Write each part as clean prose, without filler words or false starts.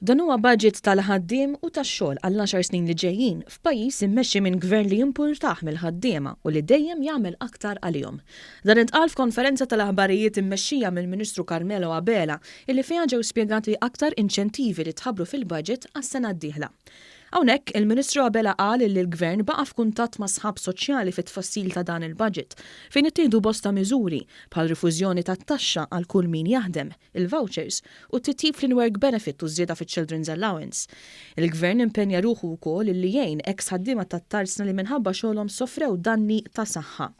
Dan huwa budget tal-ħaddiem u tax-xogħol għall-għaxar snin li ġejjin f'pajjiż immexxi minn gvern li jimpurtah mill-ħaddiema u li dejjem jagħmel aktar għalihom. Dan intqal f'konferenza tal-aħbarijiet immexxija mill-Ministru Carmelo Abela illi fiha ġew spjegati aktar inċentivi li tħabbru fil-budget għas-sena d-dieħla. Hawnhekk, il-Ministru Abela qal illi l-Gvern baqa' f'kuntatt mas-sħab soċjali fit-tfassil ta' dan il-budget, fejn ittieħdu bosta miżuri, bħal rifużjoni tat-taxxa għal kull min jaħdem, il-vouchers, u t-titjib fl-in-work benefit u ż-żieda fiċ-children's allowance. Il-Gvern impenja ruħu wkoll illi jgħin eks ħaddiema tat-tarzna li minħabba xogħolhom sofrew danni ta' saħħa.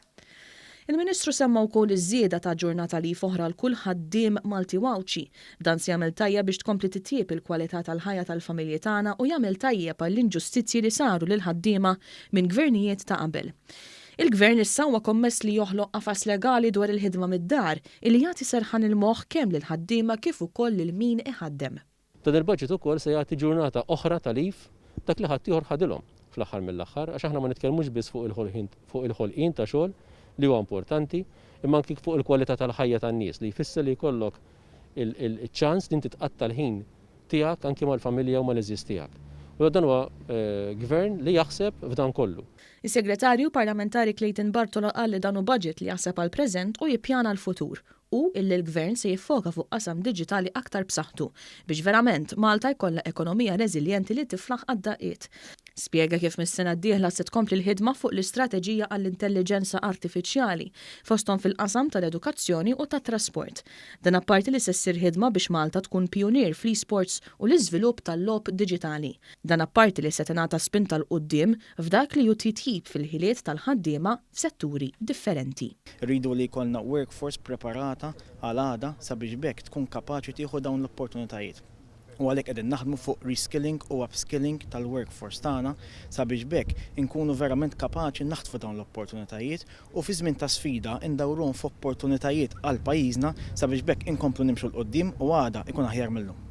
Il-Ministru semma wkoll iż-żieda ta' ġurnata leave oħra għal kull ħaddiem Malti u Għawdxi. Dan se jagħmel tajjeb biex tkompli titjieb il-kwalità tal-ħajja tal-familji tagħna u jagħmel tajjeb għall-inġustizzji li saru lill-ħaddiema minn gvernijiet ta' qabel. Il-Gvern issa huwa kommess li joħloq qafas legali dwar il-ħidma mid-dar illi jagħti serħan il-moħħ kemm lill-ħaddiema kif ukoll lil min iħaddem. Dan il-budget ukoll se jagħti ġurnata oħra ta' leave dak li ħaddieħor ħadilhom fl-aħħar mill-aħħar għax aħna ma nitkellmux biss fuq fuq il-ħolqien ta' xogħol li huwa importanti imma anki fuq il-kwalità tal-ħajja tan-nies li jfisser li jkollok il-ċans li inti tqatta' l-ħin tiegħek anki mal-familja u mal-għeżież tiegħek. U dan huwa gvern li jaħseb f'dan kollu. Is-Segretarju Parlamentari Clayton Bartolo qal li dan hu budget li jaħseb għall-preżent u jippjana l-futur u illi l-Gvern se jiffoka fuq qasam diġitali aktar b'saħħtu biex verament Malta jkollha ekonomija reżiljenti li tiflaħ għad-daqqiet. Spjega kif mis-sena d-dieħla se tkompli l-ħidma fuq l-istrateġija għall-intelliġenza artifiċjali, fosthom fil-qasam tal-edukazzjoni u tat-trasport. Dan apparti li se ssir ħidma biex Malta tkun pijunier fl-esports u l-iżvilupp tal-logħob diġitali. Dan apparti li se tingħata spinta 'l quddiem f'dak li hu titjib fil-ħiliet tal-ħaddiema f'setturi differenti. Irridu li jkollna workforce preparata għal għada sabiex b'hekk tkun kapaċi tieħu dawn l-opportunitajiet. U għalhekk qegħdin naħdmu fuq reskilling u upskilling tal-workforce tagħna sabiex b'hekk inkunu verament kapaċi naħtfu dawn l-opportunitajiet u fi żmien ta' sfida ndawruhom f'opportunitajiet għal pajjiżna sabiex b'hekk inkomplu nimxu 'l quddiem u għada jkun aħjar mil-lum.